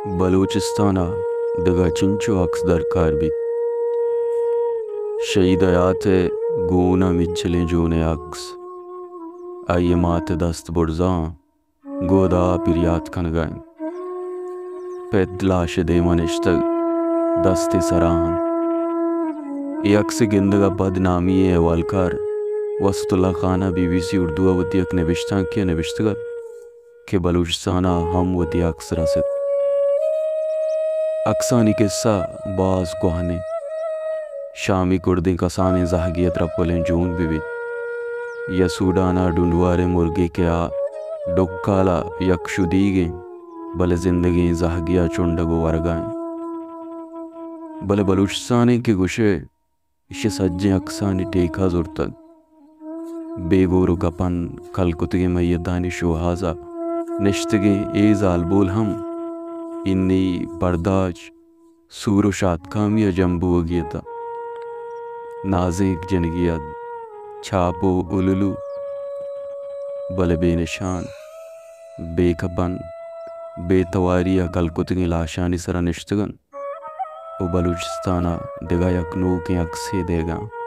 بلوچستان ءَ دگہ چنچو عکس درکار بیت؟ شہید حیات ءِ گون ءَ مچلیں جون ءِ عکس، آئی ءِ مات ءِ دست برزا اَنت، گوں داں پریات کنگ ءَ اِنت۔ پت لاش ءِ دیم ءَ نشتگ، دست ءِ سرا اِنت۔ اے عکس ءِ گندگ ءَ پد نامی ءِ احوالکار وسعت اللہ خان ءَ بی بی سی اردو ءَ وتی یک نبشتانکے ءَ نبشتگ اَت کہ بلوچستان ءَ ہم وتی عکس رست۔ عکسانی قصہ باز کوہن اِنت۔ شامی کردیں کسانیں زہگے ءِ ترپلیں جون بہ بیت، یا سوڈان ءِ ڈنڈواریں مرگے کہ آ ڈکال ءَ یک شدیگیں بلے زندگیں زہگے ءَ چنڈگ ءُ ورگ ءَ اِنت۔ بلے بلوچستان ءَ کہ گوشئے، ایشی ءَ سجہیں عکسانی ٹیکہ زرتگ۔ بے گور ءُ کپن کل کتگیں میتانی شوہاز ءَ نشتگیں اے زالبول ہم انی پرداچ سور ءُ شاتکامی ءَ جم بوگی ات۔ نازینک جنگی ات، چاپ ءُ الولو، بلے بے نشان، بے کپن، بے تواری ءَ کل کتگیں لاشانی سرا نشتگ اَنت ءُ بلوچستان ءَ دگہ یک نوکیں عکسے دئیگ ءَ اَنت۔